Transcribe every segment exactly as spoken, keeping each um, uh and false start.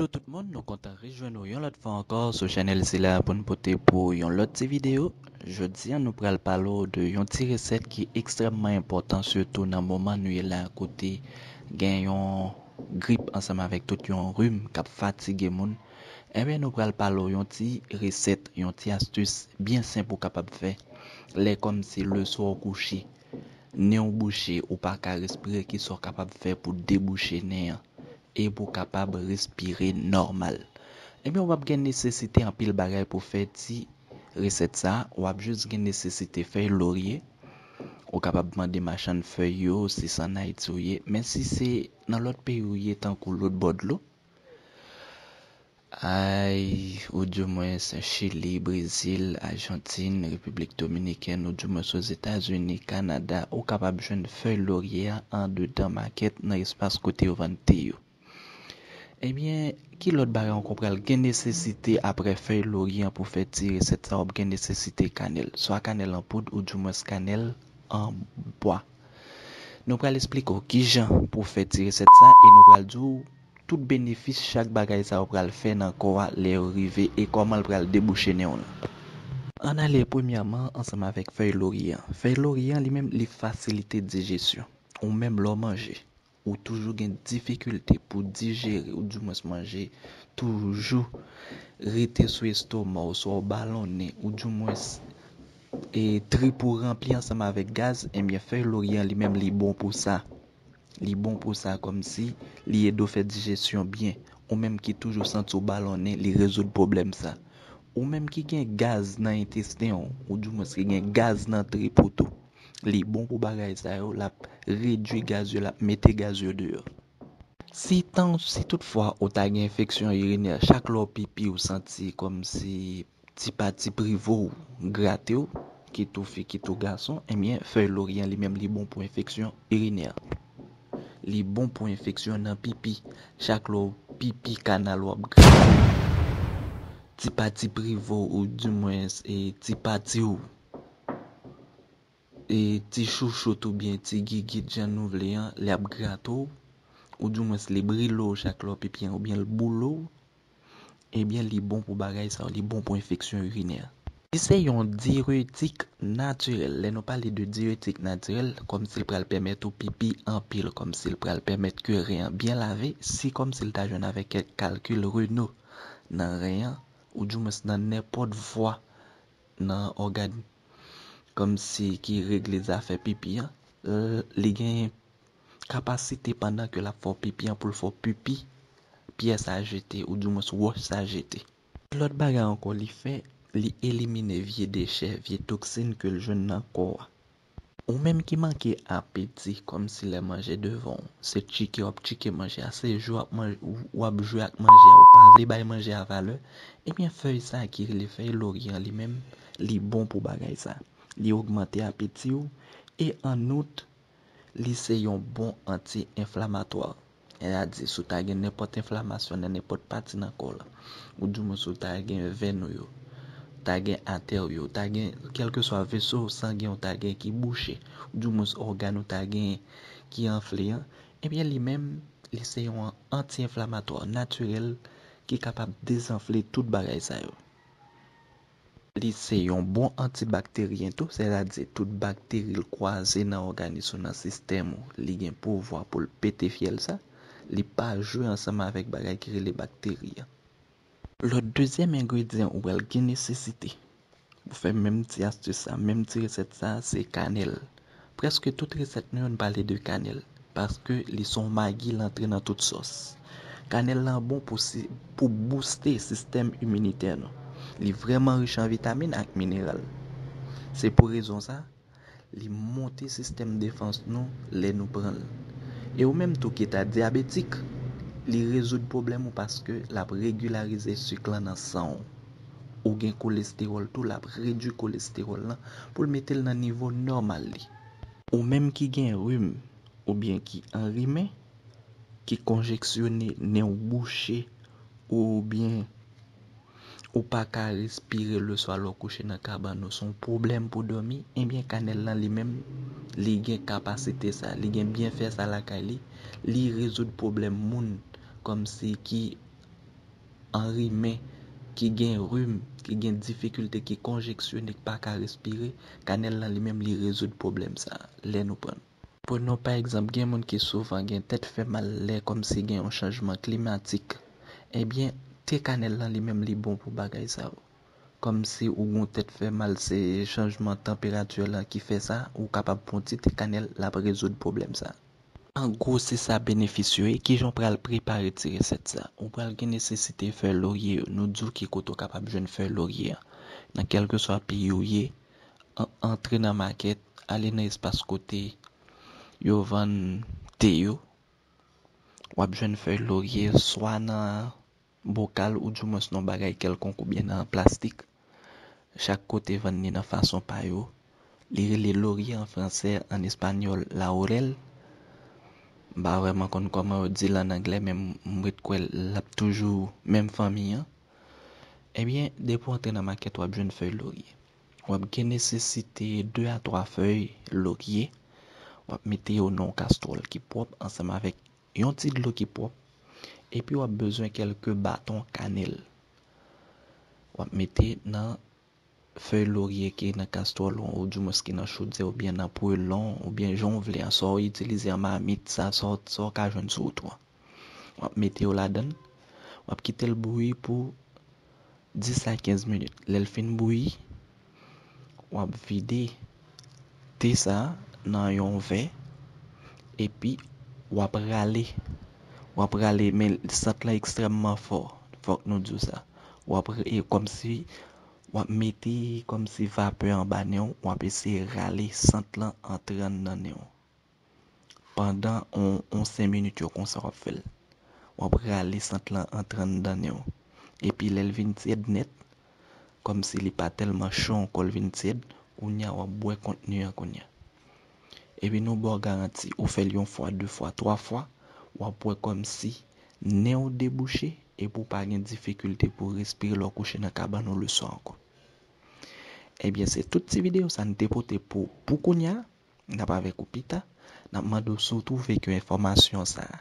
Hello tout moun, nou kontan rejwenn nou yon lòt fwa ankò sou chanèl sila pou n pote pou yon lòt ti videyo. Jodi a, nou pral pale w de yon ti resèt ki ekstrèmman enpòtan, sitou nan moman nou ye la, kote gen yon grip ansanm avèk tout yon rim k ap fatige moun. Ebyen, nou pral pale w yon ti resèt, yon ti astis byen senp ou kapab fè lè kòmsi leswa w kouche, nen w bouche, ou pa ka respire, kisa w kapab fè pou debouche nen an e pou w kapab respire nòmal. Ebyen, w p ap gen nesesite anpil bagay pou fè ti resèt sa a. W ap jis gen nesesite fèy lorye. Ou kapab mande machann fèy yo si se ann Ayiti w ye. Men si se nan lòt peyi w ye, tankou lòt bò dlo, ay, oudimwens Chili, Brezil, Ajantin, Repiblik Dominikèn, oudimwens Ozetazini, Kanada, ou kapab jwenn fèy lorye a andedan makèt nan espas kote yo vann te yo. Ebyen, ki lòt bagay ankò w pral gen nesesite apre fèy lorye an pou fè ti resèt sa a? W ap gen nesesite kanèl, swa kanèl an poud oudimwens kanèl an bwa. Nou pral esplike w kijan pou w fè ti resèt sa a e nou pral di w tout benefis chak bagay sa yo pral fè nan kò a lè yo rive e kòman l pral debouche nen w lan. Ann ale premyèman ansanm avèk fèy lorye an. Fèy lorye an li menm li fasilite dijesyon. Ou menm lè w manje, ou toujou gen difikilte pou dijere, oudimwens manje toujou rete sou estoma w, swa w balonnen, oudimwens e trip ou ranpli ansanm avèk gaz, ebyen fèy lorye an li menm li bon pou sa. Li bon pou sa, kòmsi li ede w fè dijesyon byen. Ou menm ki toujou santi w balonnen, li rezoud pwoblèm sa. Ou menm ki gen gaz nan entesten w, oudimwens ki gen gaz nan trip ou tou, li bon pou bagay sa yo, l ap redui gaz yo, l ap mete gaz yo deyò. Si tan, si toutfwa ou ta gen enfeksyon irinè, chak lè w pipi ou santi kòmsi ti pati privo w grate w, kit ou fi, kit ou gason, ebyen fèy lorye an li menm li bon pou enfeksyon irinè. Li bon pou enfeksyon nan pipi. Chak lè w pipi, kanal w ap grate w, ti pati privo w, oudimwens e ti pati w, e ti chouchout oubyen ti gigit jan nou vle an, li ap grate w, oudimwens li brile w chak lè w pipi an, oubyen l boule w, ebyen li bon pou bagay sa yo, li bon pou enfeksyon irinè. Li se yon diiretik natirèl. Lè nou pale de diiretik natirèl, kòmsi l pral pèmèt ou pipi anpil, kòmsi l pral pèmèt ke ren an byen lave, si kòmsi l ta jwenn avèk kèk kalkil Renault nan ren an, oudimwens nan nenpòt vwa nan ògàn kòmsi ki regle zafè pipi an, l-, li gen kapasite pandan ke l ap fè w pipi an pou l fè w pipi, pyès a jete, oudimwens wòch sa jete. Lòt bagay ankò li fè, li elimine vye dechè, vye toksin ke l jwenn nan kò a. Ou menm ki manke apeti, kòmsi lè manje devan w, se tchike w ap tchike manje a, se jwe w ap manje, w ap jwe ak manje a, ou pa vle bay manje a valè, ebyen fèy sa a ki rele fèy lorye an li menm, li bon pou bagay sa. Li ogmante apeti w, e an out, li se yon bon anti-enflamatwa. Sètadi, si w ta gen nenpòt enflamasyon nan nenpòt pati nan kò w la, oudimwens si w ta gen venn ou yo, ta gen atè w yo, ta gen kèlkeswa veso sangen w ta gen ki bouche, oudimwens ògàn ou ta gen ki anfle an, ebyen li menm, li se yon anti-enflamatwa natirèl ki kapab dezanfle tout bagay sa yo. Li se yon bon antibakteryen tou, sètadi tout bakteri l kwaze nan òganis ou, nan sistèm ou, li gen pouvwa pou l pete fyèl sa, li pa jwe ansanm avèk bagay ki rele bakteri an. Lòt dezyèm engredyan ou pral gen nesesite pou fè menm ti astis sa, menm ti resèt sa, se kanèl. Prèske tout resèt nou yo, n pale de kanèl, paske li se yon magi, l antre nan tout sòs. Kanèl lan bon pou si-, pou bouste sistèm iminitè nou. Li vrèman rich an vitamin ak mineral. Se pou rezon sa, li monte sistèm defans nou lè nou pran l. E ou menm tou ki ta dyabetik, li rezoud pwoblèm ou paske l ap regilarize sik lan nan san w. Ou gen kolestewòl tou, l ap redui kolestewòl lan pou l mete l nan nivo nòmal li. Ou menm ki gen rim oubyen ki anrimen, ki konjeksyone, nen w bouche, oubyen ou pa ka respire leswa lè w kouche nan kabann ou, se yon pwoblèm pou dòmi, ebyen kanèl lan li menm, li gen kapasite sa, li gen byenfè sa lakay li, li rezoud pwoblèm moun kòmsi ki anrimen, ki gen rim, ki gen difikilte, ki konjesyonnen, ki pa ka respire, kanèl lan li menm li rezoud pwoblèm sa a lè nou pran l. Pran pa egzanp, gen moun ki souvan gen tèt fè mal lè kòmsi gen yon chanjman klimatik. Ebyen, te kanèl lan li menm li bon pou bagay sa yo. Kòmsi ou gen yon tèt fè mal, se chanjman tanperati lan ki fè sa, ou kapab pran yon ti te kanèl, l ap rezoud pwoblèm sa. An gwo, se sa benefis yo ye. Kijan w pral prepare ti resèt sa? Ou pral gen nesesite fèy lorye yo. Nou di w ki kote w kapab jwenn fèy lorye an. Nan kèlkeswa peyi w ye, an- antre nan makèt, ale nan espas kote yo vann te yo. W ap jwenn fèy lorye swa nan bokal oudimwens nan bagay kèlkonk oubyen nan plastik. Chak kote vann li nan fason pa yo. Li rele lorye an fransè, an espanyòl laurel. M pa vrèman konn kòman yo di l an anglè, men m ret kwè l ap toujou menm fanmi an. Ebyen, depi w antre nan makèt, w ap jwenn fèy lorye. W ap gen nesesite de a twa fèy lorye. W ap mete yo nan yon kastwòl ki pwòp ansanm avèk yon ti dlo ki pwòp. Epi w ap bezwen kèlke baton kanèl. W ap mete nan fèy lorye ki nan kastwòl ou, oudimwens ki nan chodyè oubyen nan pwelon, oubyen jan w vle an, sa w itilize an mamit, sa, sa w- sa w ka jwenn sou wout ou an. W ap mete yo ladan l, w ap kite l bouyi pou dis a kenz minit. Lè l fin bouyi, w ap vide te sa a nan yon vè, epi w ap rale. W ap rale, men sant lan ekstrèmman fò, fòk nou di w sa. W ap re- e kòmsi w ap mete kòmsi vapè anba nen w, w ap eseye rale sant lan antre anndan nen w. Pandan on, on senk minit yo konsa w ap fè l. W ap rale sant lan antre anndan nen w. Epi lè l vin tyèd nèt, kòmsi li pa tèlman cho ankò, l vin tyèd, kounye a w ap bwè kontni an kounye a. Epi nou ba w garanti, ou fè l yon fwa, de fwa, twa fwa, w ap wè kòmsi nen w debouche epi w pa gen difikilte pou w respire lè w kouche nan kabann ou leswa ankò. Ebyen, se tout ti videyo sa n te pote pou, pou kounye a. N ap avèk ou pita. N ap mande w si w twouve ke enfòmasyon sa a,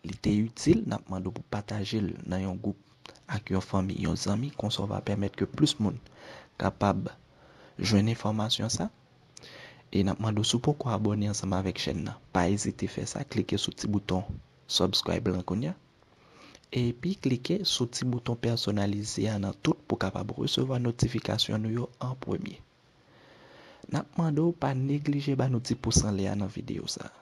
li te itil, n ap mande w pou pataje l nan yon gwoup ak yon fanmi, yon zanmi, konsa w va pèmèt ke plis moun kapab jwenn enfòmasyon sa. E n ap mande w si w poko abòne ansanm avèk chèn nan, pa ezite fè sa, klike sou ti bouton subscribe lan kounye a. Epi klike sou ti bouton pèsonalize a nan tout pou w kapab resevwa notifikasyon nou yo an premye. N ap mande w pa neglije ba nou ti pous anlè a nan videyo sa a.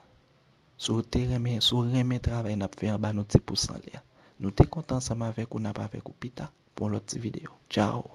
Si w te renmen, si w renmen travay n ap fè an, ba nou ti pous anlè a. Nou te kontan ansanm avèk ou, n ap avèk ou pita pou yon lòt ti videyo. Tchao!